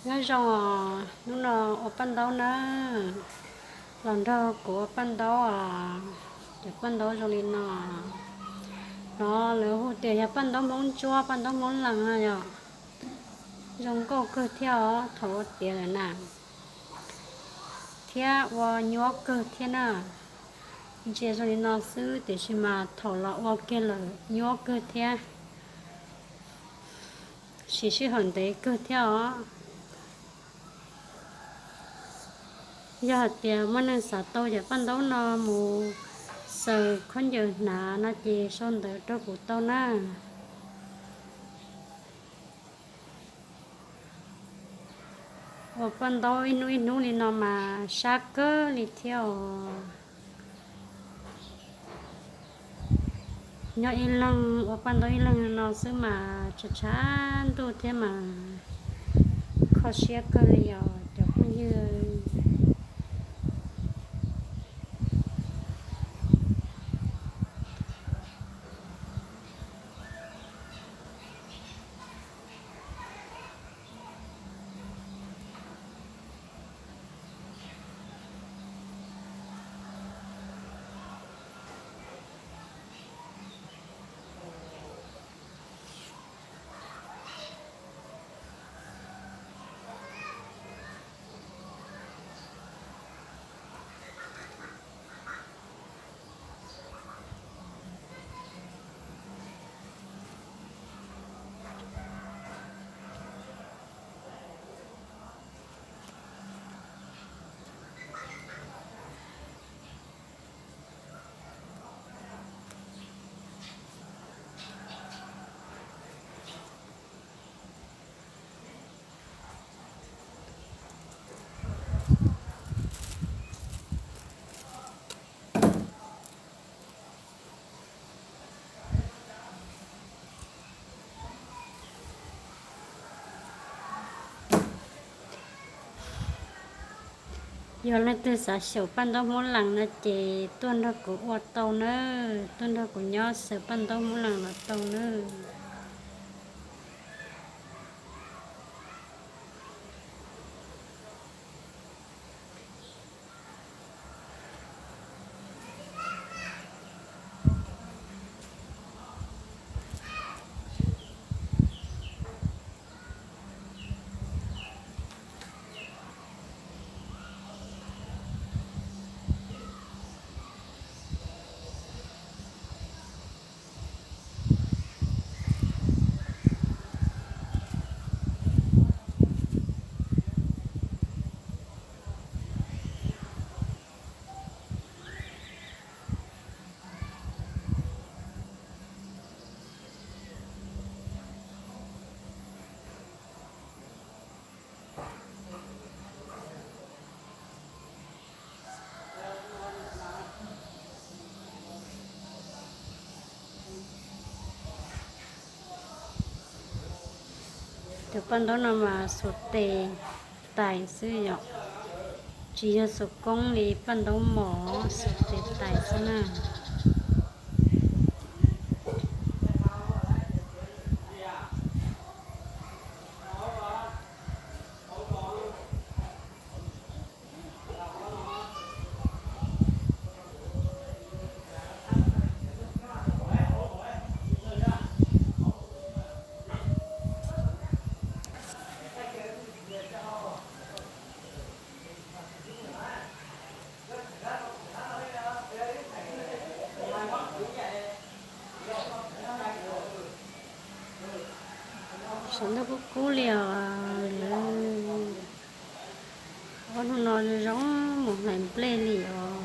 Nyob zoo os, hnub no ua paj ntaub na, los nrog kuv ua paj ntaub os. Cov paj ntaub zoo li no, no lawv hu tias yog paj ntaub Hmoob ntsuab, paj ntaub Hmoob lees no yom. Zoo nkauj kawg thiab os, thaum ua tiav lawm na, thiab ua nyuaj kawg thiab na. Ntsia zoo li no xwb tiam sis mas thaum los ua kiag lawm nyuaj kawg thiab, siv sij hawm ntev kawg thiab os. Yog hais tias muaj neeg xav tau cov paj ntaub no mus xaws khaub ncaws hnav no ces sau ntawv rau kuv tau na. Ua paj ntaub ib hnub ib hnub li no mas sab kawg li thiab os. Nyob ib leeg ua paj ntaub ib leeg no xwb mas tshav tshav ntuj thiab mas kho siab kawg li os cov phooj ywg. Yog leej twg xav xyaum paj ntaub Hmoob lees no ces tuaj nrog kuv ua tau nawb, tuaj nrog kuv nyob xaws paj ntaub Hmoob lees los tau nawb. Tus paj ntaub no mas xuas tes tais xwb yom, tsis yog xuas koob li paj ntaub mos, xuas tes tais xwb na. Saum ntuj kub kub li os, lawv ob hnub no zoo mus hlais nplej li os.